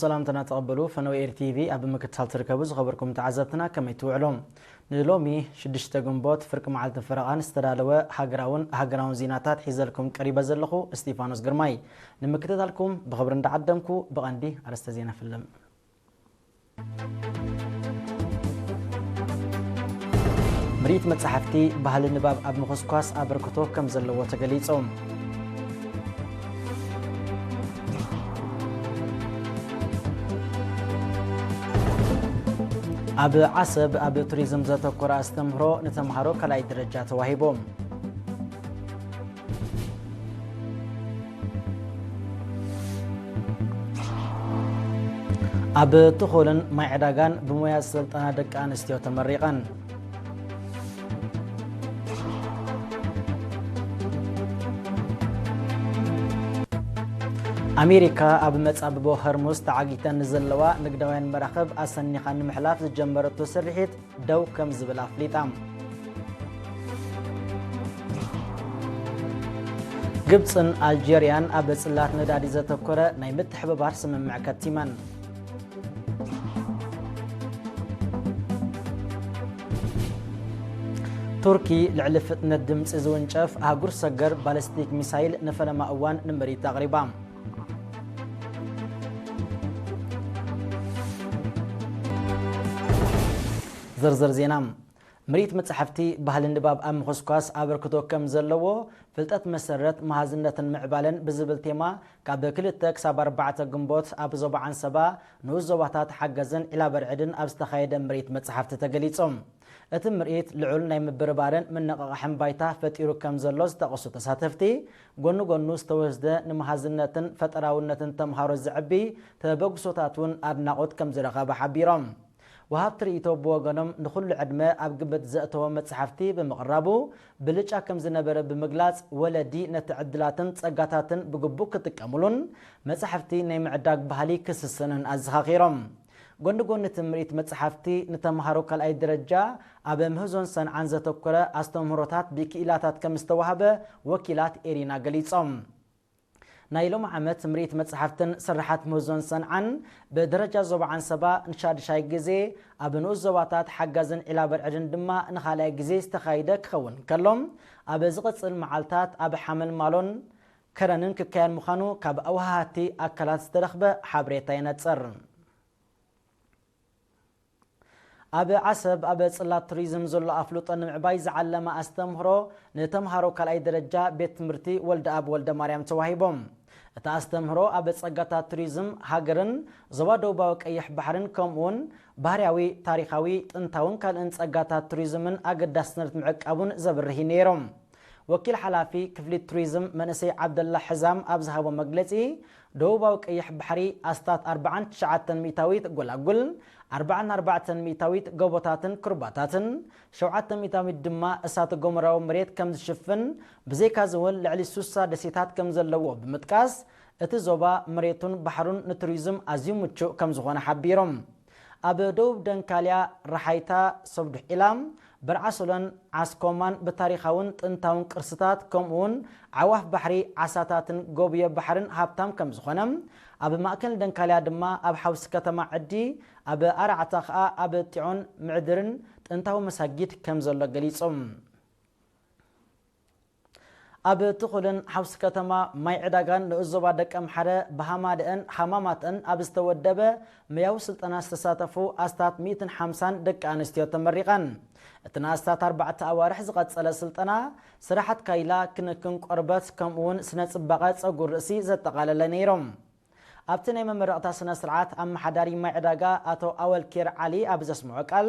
ሰላምታና ተቐበሉ። ፈነወ ኤር ቲቪ ኣብ ምክትታል ትርከቡ ዝኸበርኩም ተዓዘብትና ከመይ ትውዕሉ? ንሎሚ ሽዱሽተ ግንቦት ፍርቂ መዓልቲ ፈረቓን ዝተዳለወ ሃገራውን ሃገራውን ዜናታት ሒዘልኩም ቀሪበ ዘለኹ እስጢፋኖስ ግርማይ። ንምክትታልኩም ብኽብሪ እንዳዓደምኩ ብቐንዲ ኣርእስተ ዜና ፍልም። ምርኢት መጻሕፍቲ ባህሊ ንባብ ኣብ ምኹስኳስ ኣበርክቶ ከም ዘለዎ ተገሊጹ። ኣብ ዓሰብ ኣብ ቱሪዝም ዘተኮረ ኣስተምህሮ ንተምሃሮ ካልኣይ ደረጃ ተዋሂቡ። ኣብ ትኹልን ማይ ዕዳጋን ብሞያ ዝሰልጠና ደቂ ኣንስትዮ ተመሪቐን። ኣሜሪካ ኣብ መጻብቦ ሆርሙዝ ተዓጊተን ንዘለዋ ንግዳውያን መራኽብ ኣሰኒኻ ንምሕላፍ ዝጀመረቶ ስርሒት ደው ከም ዝብል ኣፍሊጣ። ግብጽን ኣልጀርያን ኣብ ጽላት ነዳዲ ዘተኮረ ናይ ምትሕብባር ስምምዕ ከቲመን። ቱርኪ ልዕሊ ፍጥነት ድምጺ ዝውንጨፍ ኣህጉር ሰገር ባሊስቲክ ሚሳይል ንፈለማ እዋን ንምርኢት ኣቕሪባ። ዝርዝር ዜና። ምርኢት መጻሕፍቲ ባህሊ ንባብ ኣብ ምኹስኳስ ኣበርክቶ ከም ዘለዎ ፍልጠት መሰረት መሃዝነትን ምዕባለን ብዝብል ቴማ ካብ ክልተ ክሳብ ኣርባዕተ ግንቦት ኣብ ዞባ ዓንሰባ ንኡስ ዞባታት ሓገዝን ዒላ በርዕድን ኣብ ዝተኻየደ ምርኢት መጻሕፍቲ ተገሊጹ። እቲ ምርኢት ልዑል ናይ ምብርባርን ምንቕቓሕን ባይታ ፈጢሩ ከም ዘሎ ዝጠቐሱ ተሳተፍቲ፣ ጎኒ ጎኑ ዝተወስደ ንመሃዝነትን ፈጠራውነትን ተምሃሮ ዘዕቢ ተበግሶታት እውን ኣድናቖት ከም ዝረኸበ ሓቢሮም። ወሃብቲ ርእይቶ ብወገኖም ንኹሉ ዕድመ ኣብ ግምት ዘእተወ መጽሓፍቲ ብምቕራቡ ብልጫ ከም ዝነበረ ብምግላጽ፣ ወለዲ ነቲ ዕድላትን ጸጋታትን ብግቡእ ክጥቀሙሉን መጻሕፍቲ ናይ ምዕዳግ ባህሊ ክስስንን ኣዘኻኺሮም። ጎኒ ጎኒ እቲ ምርኢት መጻሕፍቲ ንተምሃሮ ካልኣይ ደረጃ ኣብ ምህዞን ሰንዓን ዘተኮረ ኣስተምህሮታት ብክኢላታት ከም ዝተዋህበ ወኪላት ኤሪና ገሊጾም። ናይ ሎሚ ዓመት ምርኢት መጻሕፍትን ስርሓት ምህዞን ሰንዓን ብደረጃ ዞባ ዓንሰባ ንሻድሻይ ግዜ፣ ኣብ ንኡስ ዞባታት ሓጋዝን ዒላ በርዕድን ድማ ንኻልኣይ ግዜ ዝተኻየደ ክኸውን ከሎ፣ ኣብ ዝቕጽል መዓልታት ኣብ ሓመልማሎን ከረንን ክካየድ ምዃኑ ካብ ኣወሃሃድቲ ኣካላት ዝተረኽበ ሓበሬታ የነጽር። ኣብ ዓሰብ ኣብ ጽላት ቱሪዝም ዘሎ ኣፍልጦ ንምዕባይ ዝዓለመ ኣስተምህሮ ንተምሃሮ ካልኣይ ደረጃ ቤት ትምህርቲ ወልደኣብ ወልደማርያም ተዋሂቦም። እቲ ኣስተምህሮ ኣብ ጸጋታት ቱሪዝም ሃገርን ዞባ ደቡባዊ ቀይሕ ባሕርን ከምኡውን ባህርያዊ፣ ታሪኻዊ፣ ጥንታውን ካልእን ጸጋታት ቱሪዝምን ኣገዳስነት ምዕቃቡን ዘብርህ እዩ ነይሩ። ወኪል ሓላፊ ክፍሊ ቱሪዝም መንእሰይ ዓብደላ ሕዛም ኣብ ዝሃቦ መግለጺ፣ ደቡባዊ ቀይሕ ባሕሪ ኣስታት ኣርብዓን ትሽዓተን ሚእታዊት ጎላጉል፣ ኣርብዓን ኣርባዕተን ሚእታዊት ጎቦታትን ኩርባታትን፣ ሸውዓተ ሚእታዊት ድማ እሳተ ጎመራዊ መሬት ከም ዝሽፍን፣ ብዘይካዚ እውን ልዕሊ ሱሳ ደሴታት ከም ዘለዎ ብምጥቃስ፣ እቲ ዞባ መሬቱን ባሕሩን ንቱሪዝም ኣዝዩ ምቹእ ከም ዝኾነ ሓቢሮም። ኣብ ደቡብ ደንካልያ፣ ረሓይታ፣ ሰብዱሕ ዒላም፣ በርዓሶሎን ዓስኮማን ብታሪኻውን ጥንታውን ቅርስታት፣ ከምኡውን ዓዋፍ ባሕሪ፣ ዓሳታትን ጎብዮ ባሕርን ሃብታም ከም ዝኾነ፣ ኣብ ማእከል ደንካልያ ድማ ኣብ ሓውሲ ከተማ ዕዲ፣ ኣብ ኣርዓታ ኸኣ ኣብ ጢዖን ምዕድርን ጥንታዊ መሳጊድ ከም ዘሎ ገሊጹ። ኣብ ትኹልን ሓውሲ ከተማ ማይ ዕዳጋን ንኡስ ዞባ ደቀምሓረ ብሃማደአን ሃማማተን ኣብ ዝተወደበ መያዊ ስልጠና ዝተሳተፉ ኣስታት ሚእትን ሓምሳን ደቂ ኣንስትዮ ተመሪቐን። እቲ ንኣስታት ኣርባዕተ ኣዋርሕ ዝቐጸለ ስልጠና ስራሓት ካይላ፣ ክንክን ቆርበት ከምኡውን ስነ ጽባቐ ጸጉር ርእሲ ዘጠቓለለ ነይሮም። ኣብቲ ናይ መመረቕታ ስነ ስርዓት ኣመሓዳሪ ማይ ዕዳጋ ኣቶ ኣወልኬር ዓሊ ኣብ ዘስምዖ ቃል፣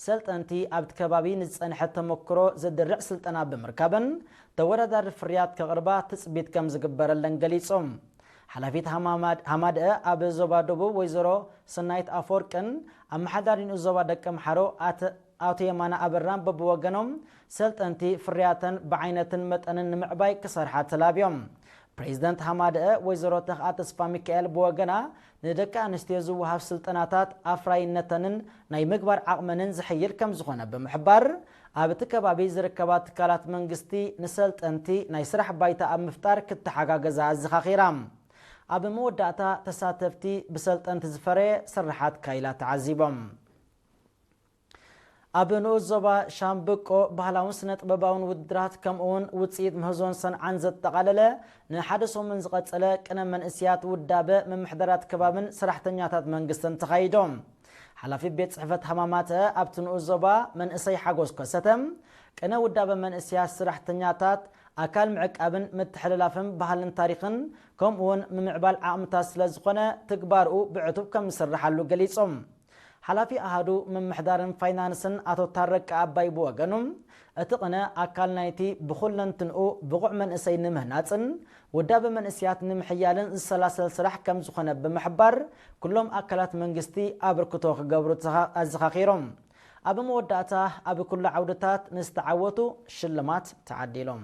ሰልጠንቲ ኣብቲ ከባቢ ንዝጸንሐ ተመክሮ ዘድርዕ ስልጠና ብምርካበን ተወዳዳሪ ፍርያት ከቕርባ ትጽቢት ከም ዝግበረለን ገሊጾም። ሓላፊት ሃማማድ-፣ ሃማደአ ኣብ ዞባ ደቡብ ወይዘሮ ሰናይት ኣፈወርቅን ኣመሓዳሪ ንኡስ ዞባ ደቂ ኣምሓሮ ኣተ-፣ ኣቶ የማነ ኣበራን በብወገኖም ሰልጠንቲ ፍርያተን ብዓይነትን መጠንን ንምዕባይ ክሰርሓ ተላብዮም። ፕሬዚደንት ሃማደአ ወይዘሮ ተኽኣ ተስፋ ሚካኤል ብወገና ንደቂ ኣንስትዮ ዝወሃብ ስልጠናታት ኣፍራይነተንን ናይ ምግባር ዓቕመንን ዝሕይል ከም ዝኾነ ብምሕባር፣ ኣብ እቲ ከባቢ ዝርከባ ትካላት መንግስቲ ንሰልጠንቲ ናይ ስራሕ ባይታ ኣብ ምፍጣር ክተሓጋገዛ ኣዘኻኺራ። ኣብ መወዳእታ ተሳተፍቲ ብሰልጠንቲ ዝፈረየ ስርሓት ካይላ ተዓዚቦም። ኣብ ንኡስ ዞባ ሻምብቆ ባህላውን ስነ ጥበባውን ውድድራት ከምኡውን ውፅኢት ምህዞን ሰንዓን ዘጠቓለለ ንሓደ ሰሙን ዝቐጸለ ቅነ መንእስያት ውዳበ ምምሕዳራት ከባብን ሰራሕተኛታት መንግስትን ተኻይዶም። ሓላፊ ቤት ጽሕፈት ሃማማተ ኣብቲ ንኡስ ዞባ መንእሰይ ሓጎስ ከሰተ ቅነ ውዳበ መንእስያት ሰራሕተኛታት ኣካል ምዕቃብን ምትሕልላፍን ባህልን ታሪኽን ከምኡውን ምምዕባል ዓቕምታት ስለ ዝኾነ ትግባርኡ ብዕቱብ ከም ዝስርሓሉ ገሊጾም። ሓላፊ ኣሃዱ ምምሕዳርን ፋይናንስን ኣቶ ታረቀ ኣባይ ብወገኑ እቲ ቅነ ኣካል ናይቲ ብኹለንትንኡ ብቑዕ መንእሰይ ንምህናጽን ውዳበ መንእስያት ንምሕያልን ዝሰላሰል ስራሕ ከም ዝኾነ ብምሕባር ኩሎም ኣካላት መንግስቲ ኣበርክቶ ክገብሩ ተኻ- ኣዘኻኺሮም። ኣብ መወዳእታ ኣብ ኩሉ ዓውድታት ንዝተዓወቱ ሽልማት ተዓዲሎም።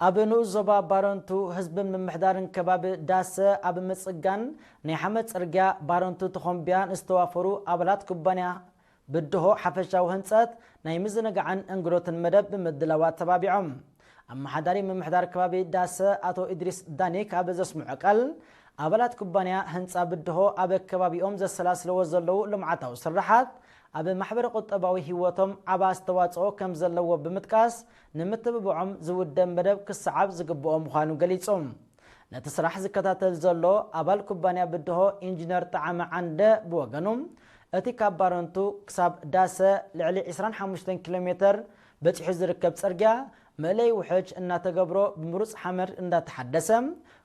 ኣብ ንኡስ ዞባ ባረንቱ ህዝብን ምምሕዳርን ከባቢ ዳሰ ኣብ ምጽጋን ናይ ሓመድ ጽርግያ ባረንቱ ተኾምቢያ ንዝተዋፈሩ ኣባላት ኩባንያ ብድሆ ሓፈሻዊ ህንጸት ናይ ምዝንጋዕን እንግዶትን መደብ ብምድላው ኣተባቢዖም። ኣመሓዳሪ ምምሕዳር ከባቢ ዳሰ ኣቶ ኢድሪስ ዳኒክ ኣብ ዘስምዖ ቃል ኣባላት ኩባንያ ህንጻ ብድሆ ኣብ ከባቢኦም ዘሰላስለዎ ዘለዉ ልምዓታዊ ስራሓት ኣብ ማሕበረ ቁጠባዊ ህይወቶም ዓቢ ኣስተዋጽኦ ከም ዘለዎ ብምጥቃስ ንምትብብዖም ዝውደብ መደብ ክሰዓብ ዝግብኦ ምዃኑ ገሊጾም። ነቲ ስራሕ ዝከታተል ዘሎ ኣባል ኩባንያ ብድሆ ኢንጂነር ጠዓመ ዓንደ ብወገኑ እቲ ካብ ባረንቱ ክሳብ ዳሰ ልዕሊ ዕስራን ሓሙሽተን ኪሎ ሜትር በጺሑ ዝርከብ ጽርግያ መእለይ ውሕጅ እናተገብሮ ብምሩጽ ሓመድ እንዳተሓደሰ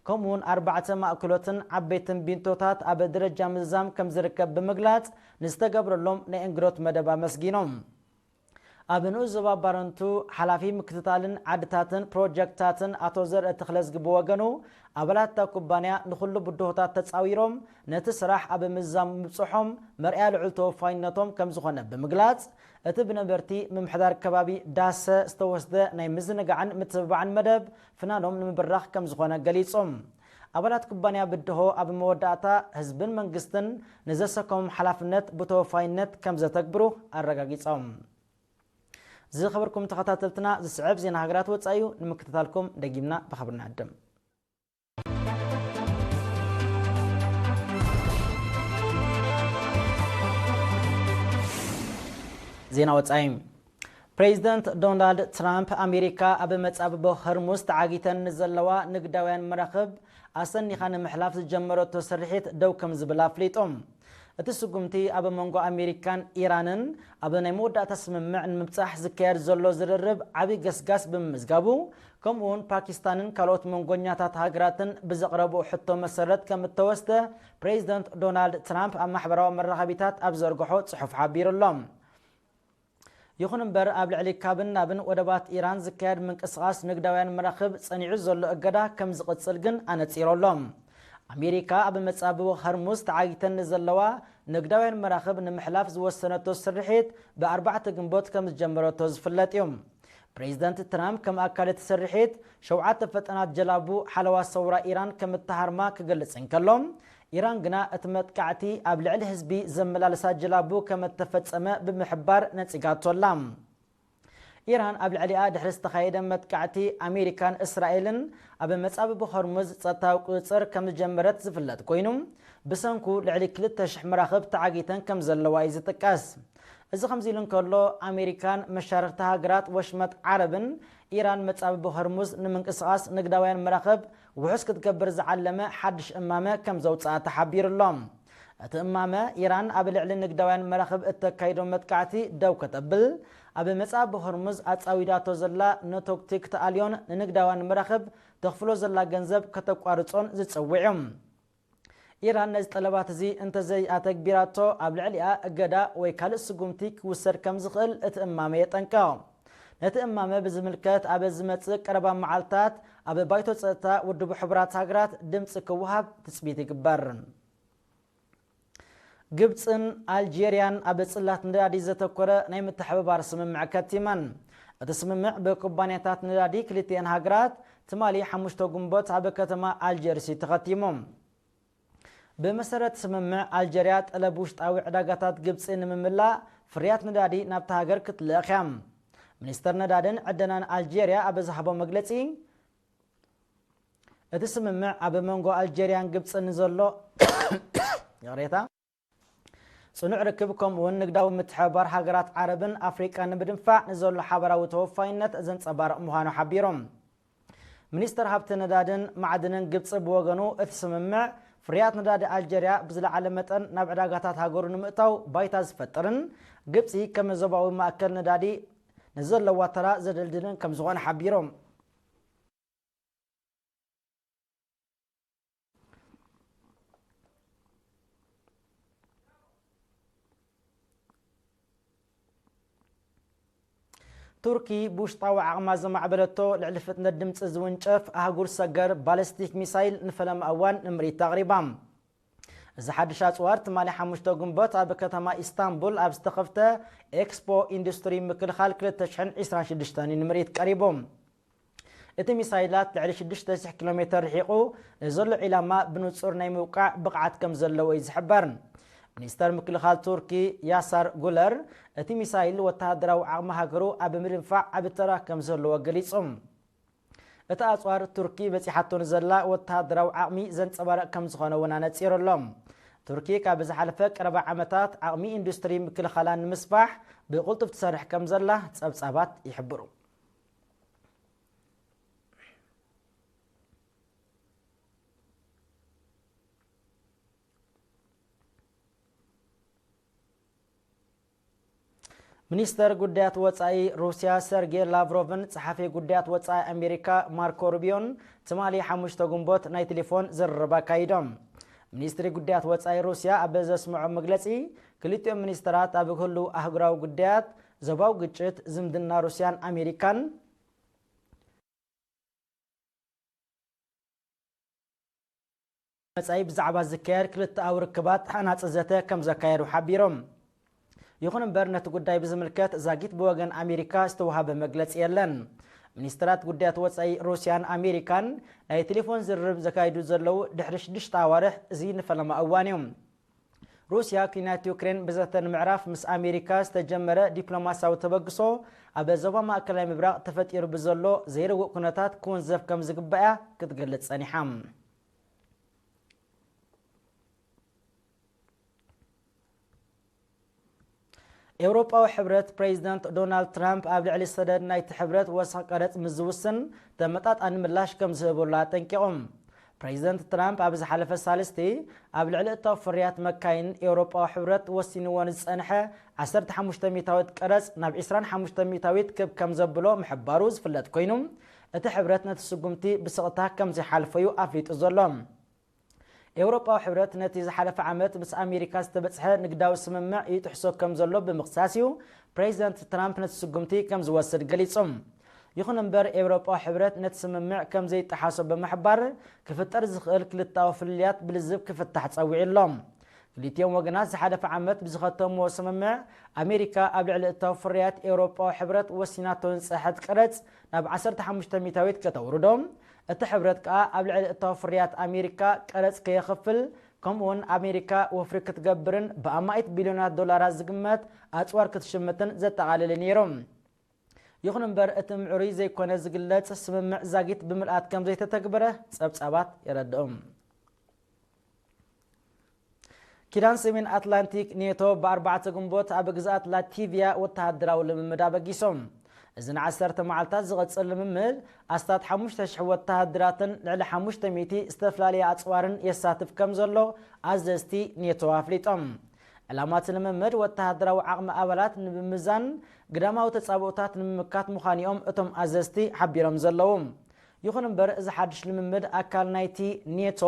ከምኡውን ኣርባዕተ ማእክሎትን ዓበይትን ቢንቶታት ኣብ ደረጃ ምዝዛም ከም ዝርከብ ብምግላጽ ንዝተገብረሎም ናይ እንግዶት መደብ ኣመስጊኖም። ኣብ ንኡስ ዞባ ባረንቱ ሓላፊ ምክትታልን ዓድታትን ፕሮጀክትታትን ኣቶ ዘርእ ተኽለዝጊ ብወገኑ ኣባላት እታ ኩባንያ ንኹሉ ብድሆታት ተጻዊሮም ነቲ ስራሕ ኣብ ምዝዛም ምብጽሖም መርኣያ ልዑል ተወፋይነቶም ከም ዝኾነ ብምግላጽ እቲ ብነበርቲ ምምሕዳር ከባቢ ዳሰ ዝተወስደ ናይ ምዝንጋዕን ምትብባዕን መደብ ፍናኖም ንምብራኽ ከም ዝኾነ ገሊጾም። ኣባላት ኩባንያ ብድሆ ኣብ መወዳእታ ህዝብን መንግስትን ንዘሰከሞም ሓላፍነት ብተወፋይነት ከም ዘተግብሩ ኣረጋጊጾም። ዝኸበርኩም ተኸታተልትና ዝስዕብ ዜና ሃገራት ወጻኢ እዩ ንምክትታልኩም ደጊምና ብኸብሪ ንዕድም። ዜና ወጻኢ። ፕሬዚደንት ዶናልድ ትራምፕ ኣሜሪካ ኣብ መጻብቦ ሆርሙዝ ተዓጊተን ንዘለዋ ንግዳውያን መራኽብ ኣሰኒኻ ንምሕላፍ ዝጀመረቶ ስርሒት ደው ከም ዝብል ኣፍሊጡ። እቲ ስጉምቲ ኣብ መንጎ ኣሜሪካን ኢራንን ኣብ ናይ መወዳእታ ስምምዕ ንምብጻሕ ዝካየድ ዘሎ ዝርርብ ዓቢ ገስጋስ ብምምዝጋቡ ከምኡውን ፓኪስታንን ካልኦት መንጎኛታት ሃገራትን ብዘቕረብኦ ሕቶ መሰረት ከም እተወስደ ፕሬዚደንት ዶናልድ ትራምፕ ኣብ ማሕበራዊ መራኸቢታት ኣብ ዘርግሖ ጽሑፍ ሓቢሩ ኣሎ። ይኹን እምበር ኣብ ልዕሊ ካብን ናብን ወደባት ኢራን ዝካየድ ምንቅስቓስ ንግዳውያን መራኽብ ጸኒዑ ዘሎ እገዳ ከም ዝቕጽል ግን ኣነጺሩ ኣሎ። ኣሜሪካ ኣብ መጻብቦ ሆርሙዝ ተዓጊተን ንዘለዋ ንግዳውያን መራኽብ ንምሕላፍ ዝወሰነቶ ስርሒት ብኣርባዕተ ግንቦት ከም ዝጀመረቶ ዝፍለጥ እዩ። ፕሬዚደንት ትራምፕ ከም ኣካል እቲ ስርሒት ሸውዓተ ፈጣናት ጀላቡ ሓለዋ ሰውራ ኢራን ከም እተሃርማ ክገልጽ እንከሎ ኢራን ግና እቲ መጥቃዕቲ ኣብ ልዕሊ ህዝቢ ዘመላልሳ ጀላቡ ከም እተፈጸመ ብምሕባር ነጺጋቶ ኣላ። ኢራን ኣብ ልዕሊኣ ድሕሪ ዝተኻየደ መጥቃዕቲ ኣሜሪካን እስራኤልን ኣብ መጻብቦ ሆርሙዝ ጸጥታዊ ቁጽጽር ከም ዝጀመረት ዝፍለጥ ኮይኑ ብሰንኩ ልዕሊ ክልተ ሽሕ መራኽብ ተዓጊተን ከም ዘለዋ እዩ ዝጥቀስ። እዚ ከምዚ ኢሉ እንከሎ ኣሜሪካን መሻርኽቲ ሃገራት ወሽመጥ ዓረብን ኢራን መጻብቦ ሆርሙዝ ንምንቅስቓስ ንግዳውያን መራኽብ ውሑስ ክትገብር ዝዓለመ ሓድሽ እማመ ከም ዘውጽኣ ተሓቢሩ ኣሎ። እቲ እማመ ኢራን ኣብ ልዕሊ ንግዳውያን መራኽብ እተካይዶ መጥቃዕቲ ደው ከተብል ኣብ መጻብቦ ሆርሙዝ ኣጻዊዳቶ ዘላ ነቶክቲ ክትኣልዮን ንንግዳውያን መራኽብ ተኽፍሎ ዘላ ገንዘብ ከተቋርጾን ዝጽውዕ እዩ። ኢራን ነዚ ጠለባት እዚ እንተዘይኣተግቢራቶ ኣብ ልዕሊኣ እገዳ ወይ ካልእ ስጉምቲ ክውሰድ ከም ዝኽእል እቲ እማመ የጠንቅቕ። ነቲ እማመ ብዝምልከት ኣብ ዝመጽእ ቀረባ መዓልታት ኣብ ባይቶ ጸጥታ ውድቡ ሕቡራት ሃገራት ድምጺ ክወሃብ ትጽቢት ይግበር። ግብጽን ኣልጄርያን ኣብ ጽላት ነዳዲ ዘተኮረ ናይ ምትሕብባር ስምምዕ ከቲመን። እቲ ስምምዕ ብኩባንያታት ነዳዲ ክልቲኤን ሃገራት ትማሊ ሓሙሽተ ግንቦት ኣብ ከተማ ኣልጀርሲ ተኸቲሙ። ብመሰረት ስምምዕ ኣልጀርያ ጠለብ ውሽጣዊ ዕዳጋታት ግብጺ ንምምላእ ፍርያት ነዳዲ ናብታ ሃገር ክትልእኽ እያ። ሚኒስተር ነዳድን ዕደናን ኣልጀርያ ኣብ ዝሃቦ መግለጺ እቲ ስምምዕ ኣብ መንጎ ኣልጀርያን ግብጽን ንዘሎ ይቕሬታ፣ ጽኑዕ ርክብ ከምኡ እውን ንግዳዊ ምትሕብባር ሃገራት ዓረብን ኣፍሪቃን ንምድንፋዕ ንዘሎ ሓበራዊ ተወፋይነት ዘንጸባርቕ ምዃኑ ሓቢሮም። ሚኒስተር ሃብቲ ነዳድን ማዕድንን ግብጺ ብወገኑ፣ እቲ ስምምዕ ፍርያት ነዳዲ ኣልጀርያ ብዝለዓለ መጠን ናብ ዕዳጋታት ሃገሩ ንምእታው ባይታ ዝፈጥርን ግብጺ ከም ዞባዊ ማእከል ነዳዲ ንዘለዋ ተራ ዘደልድልን ከም ዝኾነ ሓቢሮም። ቱርኪ ብውሽጣዊ ዓቕማ ዘማዕበለቶ ልዕሊ ፍጥነት ድምፂ ዝውንጨፍ ኣህጉር ሰገር ባለስቲክ ሚሳይል ንፈለማ እዋን ንምርኢት ኣቕሪባ። እዚ ሓድሽ ኣፅዋር ትማሊ ሓሙሽተ ግንቦት ኣብ ከተማ ኢስታንቡል ኣብ ዝተኸፍተ ኤክስፖ ኢንዱስትሪ ምክልኻል ክልተ ሽሕን ዕስራን ሽዱሽተን እዩ ንምርኢት ቀሪቡ። እቲ ሚሳይላት ልዕሊ ሽዱሽተ ሽሕ ኪሎ ሜተር ርሒቑ ንዘሎ ዒላማ ብንጹር ናይ ምውቃዕ ብቕዓት ከም ዘለዎ እዩ ዝሕበር። ሚኒስተር ምክልኻል ቱርኪ ያሳር ጉለር፣ እቲ ሚሳይል ወተሃደራዊ ዓቕሚ ሃገሩ ኣብ ምድንፋዕ ዓቢ ተራ ከም ዘለዎ ገሊጹ። እቲ ኣጽዋር ቱርኪ በጺሓቶ ንዘላ ወተሃደራዊ ዓቕሚ ዘንጸባርቕ ከም ዝኾነ እውን ኣነጺሩ ኣሎ። ቱርኪ ካብ ዝሓለፈ ቀረባ ዓመታት ዓቕሚ ኢንዱስትሪ ምክልኻላ ንምስፋሕ ብቕልጡፍ ትሰርሕ ከም ዘላ ጸብጻባት ይሕብሩ። ሚኒስተር ጉዳያት ወጻኢ ሩስያ ሰርጌ ላቭሮቭን ጸሓፊ ጉዳያት ወጻኢ ኣሜሪካ ማርኮ ሩቢዮን ትማሊ ሓሙሽተ ግንቦት ናይ ቴሌፎን ዝርርብ ኣካይዶም። ሚኒስትሪ ጉዳያት ወጻኢ ሩስያ ኣብ ዘስምዖ መግለጺ፣ ክልቲኦም ሚኒስተራት ኣብ ህሉው ኣህጉራዊ ጉዳያት፣ ዞባዊ ግጭት፣ ዝምድና ሩስያን ኣሜሪካን፣ መጻኢ ብዛዕባ ዝካየድ ክልተኣዊ ርክባት ሃናጺ ዘተ ከም ዘካየዱ ሓቢሮም። ይኹን እምበር፣ ነቲ ጉዳይ ብዝምልከት ዛጊት ብወገን ኣሜሪካ ዝተዋህበ መግለጺ የለን። ሚኒስትራት ጉዳያት ወጻኢ ሩስያን ኣሜሪካን ናይ ቴሌፎን ዝርርብ ዘካይዱ ዘለዉ ድሕሪ ሽዱሽተ ኣዋርሕ፣ እዚ ንፈለማ እዋን እዩ። ሩስያ፣ ኲናት ዩክሬን ብዘተ ንምዕራፍ ምስ ኣሜሪካ ዝተጀመረ ዲፕሎማስያዊ ተበግሶ፣ ኣብ ዞባ ማእከላይ ምብራቕ ተፈጢሩ ብዘሎ ዘይርጉእ ኩነታት ክውንዘፍ ከም ዝግባእ እያ ክትገልጽ ጸኒሓ። ኤውሮጳዊ ሕብረት ፕሬዚደንት ዶናልድ ትራምፕ ኣብ ልዕሊ ሰደድ ናይቲ ሕብረት ወሰኽ ቀረጽ ምስ ዝውስን ተመጣጣኒ ምላሽ ከም ዝህበሉ ኣጠንቂቖም። ፕሬዚደንት ትራምፕ ኣብ ዝሓለፈ ሳልስቲ ኣብ ልዕሊ እታው ፍርያት መካይን ኤውሮጳዊ ሕብረት ወሲንዎ ንዝጸንሐ ዓሰርተ ሓሙሽተ ሚእታዊት ቀረጽ ናብ ዕስራን ሓሙሽተ ሚእታዊት ክብ ከም ዘብሎ ምሕባሩ ዝፍለጥ ኮይኑ፣ እቲ ሕብረት ነቲ ስጉምቲ ብስቕታ ከም ዘይሓልፎ እዩ ኣፍሊጡ ዘሎ። ኤውሮጳዊ ሕብረት ነቲ ዝሓለፈ ዓመት ምስ ኣሜሪካ ዝተበጽሐ ንግዳዊ ስምምዕ ይጥሕሶ ከም ዘሎ ብምኽሳስ እዩ ፕሬዚደንት ትራምፕ ነቲ ስጉምቲ ከም ዝወስድ ገሊጹ። ይኹን እምበር፣ ኤውሮጳዊ ሕብረት ነቲ ስምምዕ ከም ዘይጠሓሶ ብምሕባር፣ ክፍጠር ዝኽእል ክልተኣዊ ፍልልያት ብልዝብ ክፍታሕ ጸዊዑ ኣሎ። ክልቲኦም ወገናት ዝሓለፈ ዓመት ብዝኸተምዎ ስምምዕ፣ ኣሜሪካ ኣብ ልዕሊ እታው ፍርያት ኤውሮጳዊ ሕብረት ወሲናቶ ዝጸንሐት ቀረጽ ናብ ዓሰርተ ሓሙሽተ ሚእታዊት ከተውርዶ፣ እቲ ሕብረት ከኣ ኣብ ልዕሊ እታው ፍርያት ኣሜሪካ ቀረጽ ከየኽፍል፣ ከምኡውን ኣሜሪካ ወፍሪ ክትገብርን ብኣማኢት ቢልዮናት ዶላራት ዝግመት ኣጽዋር ክትሽምትን ዘጠቓልል ነይሩ። ይኹን እምበር፣ እቲ ምዕሩይ ዘይኮነ ዝግለጽ ስምምዕ ዛጊት ብምልኣት ከም ዘይተተግበረ ጸብጻባት የረድኡ። ኪዳን ሰሜን ኣትላንቲክ ኔቶ ብኣርባዕተ ግንቦት ኣብ ግዝኣት ላቲቪያ ወተሃደራዊ ልምምድ ኣበጊሶም። እዚ ንዓሰርተ መዓልታት ዝቐጽል ልምምድ ኣስታት ሓሙሽተ ሽሕ ወተሃደራትን ልዕሊ ሓሙሽተ ሚእቲ ዝተፈላለየ ኣጽዋርን የሳትፍ ከም ዘሎ ኣዘዝቲ ኔቶ ኣፍሊጦም። ዕላማ እቲ ልምምድ ወተሃደራዊ ዓቕሚ ኣባላት ንምምዛን፣ ግዳማዊ ተጻብኦታት ንምምካት ምዃኑ እዮም እቶም ኣዘዝቲ ሓቢሮም ዘለዉ። ይኹን እምበር፣ እዚ ሓድሽ ልምምድ ኣካል ናይቲ ኔቶ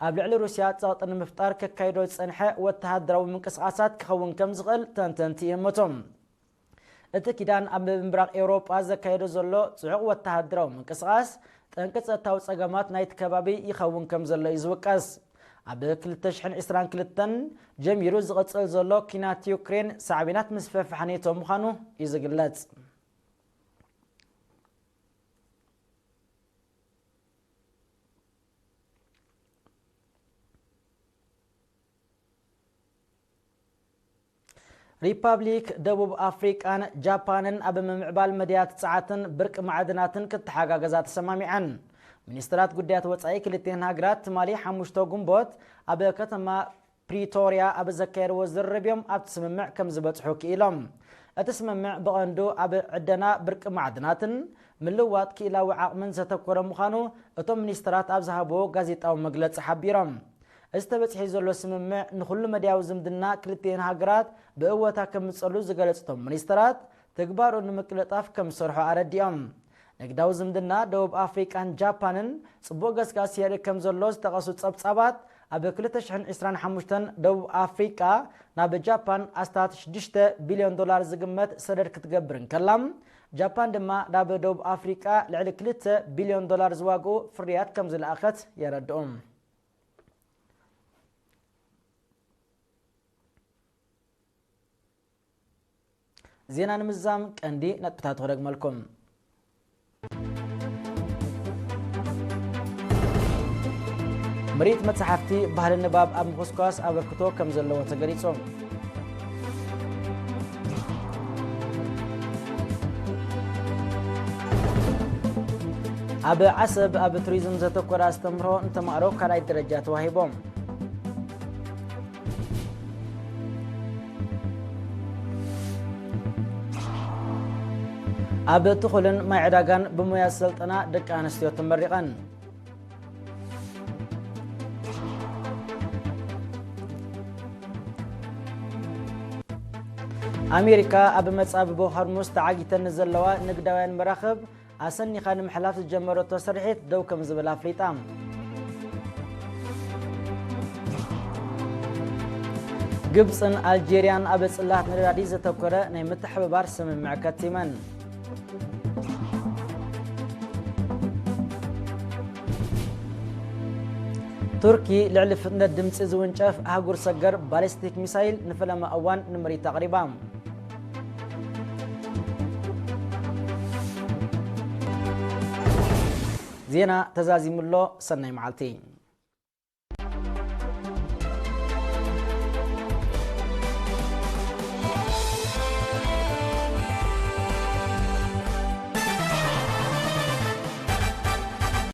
ኣብ ልዕሊ ሩስያ ጸቕጢ ንምፍጣር ከካይዶ ዝጸንሐ ወተሃደራዊ ምንቅስቓሳት ክኸውን ከም ዝኽእል ተንተንቲ ይእምቱ። እቲ ኪዳን ኣብ ምብራቕ ኤውሮጳ ዘካየዶ ዘሎ ጽዑቕ ወተሃደራዊ ምንቅስቓስ፣ ጠንቂ ጸጥታዊ ጸገማት ናይቲ ከባቢ ይኸውን ከም ዘሎ እዩ ዝውቀስ። ኣብ ክልተ ሽሕን ዕስራን ክልተን ጀሚሩ ዝቕጽል ዘሎ ኲናት ዩክሬን፣ ሳዕቤናት ምስፍሕፋሕ ኔቶ ምዃኑ እዩ ዝግለጽ። ሪፓብሊክ ደቡብ ኣፍሪቃን ጃፓንን ኣብ ምምዕባል መድያት ጸዓትን ብርቂ ማዕድናትን ክተሓጋገዛ ተሰማሚዐን። ሚኒስትራት ጉዳያት ወጻኢ ክልቲኤን ሃገራት ትማሊ ሓሙሽተ ግንቦት ኣብ ከተማ ፕሪቶርያ ኣብ ዘካየድዎ ዝርርብ እዮም ኣብቲ ስምምዕ ከም ዝበጽሑ ክኢሎም። እቲ ስምምዕ ብቐንዱ ኣብ ዕደና ብርቂ ማዕድናትን ምልዋጥ ክኢላዊ ዓቕምን ዘተኮረ ምዃኑ እቶም ሚኒስትራት ኣብ ዝሃብዎ ጋዜጣዊ መግለጺ ሓቢሮም። እዚ ተበጺሑ ዘሎ ስምምዕ ንኹሉ መድያዊ ዝምድና ክልቲኤን ሃገራት ብእወታ ከምጽሉ ዝገለጹ እቶም ሚኒስትራት፣ ተግባሩ ንምቅልጣፍ ከም ዝሰርሑ ኣረዲኦም። ንግዳዊ ዝምድና ደቡብ ኣፍሪቃን ጃፓንን ጽቡቕ ገስጋስ የርኢ ከም ዘሎ ዝጠቐሱ ጸብጻባት፣ ኣብ ክልተ ሽሕን ዕስራን ሓሙሽተን ደቡብ ኣፍሪቃ ናብ ጃፓን ኣስታት ሽዱሽተ ቢልዮን ዶላር ዝግመት ሰደድ ክትገብር እንከላ፣ ጃፓን ድማ ናብ ደቡብ ኣፍሪቃ ልዕሊ ክልተ ቢልዮን ዶላር ዝዋግኡ ፍርያት ከም ዝለኣኸት የረድኡ። ዜና ንምዝዛም ቀንዲ ነጥብታት ክደግመልኩም። ምርኢት መጽሓፍቲ ባህሊ ንባብ ኣብ ምኹስኳስ ኣበርክቶ ከም ዘለዎ ተገሊጹ። ኣብ ዓሰብ ኣብ ቱሪዝም ዘተኮረ ኣስተምህሮ ንተማሃሮ ካልኣይ ደረጃ ተዋሂቦም። ኣብ ትኹልን ማይ ዕዳጋን ብሞያ ዝሰልጠና ደቂ ኣንስትዮ ተመሪቐን። ኣሜሪካ ኣብ መጻብቦ ሆርሙዝ ተዓጊተን ንዘለዋ ንግዳውያን መራኽብ ኣሰኒኻ ንምሕላፍ ዝጀመረቶ ስርሒት ደው ከም ዝብል ኣፍሊጣ። ግብጽን ኣልጄርያን ኣብ ጽላት ነዳዲ ዘተኮረ ናይ ምትሕብባር ስምምዕ ከቲመን። ቱርኪ ልዕሊ ፍጥነት ድምጺ ዝውንጨፍ ኣህጉር ሰገር ባሊስቲክ ሚሳይል ንፈለማ እዋን ንምርኢት ኣቕሪባ። ዜና ተዛዚሙ ኣሎ። ሰናይ መዓልቲ።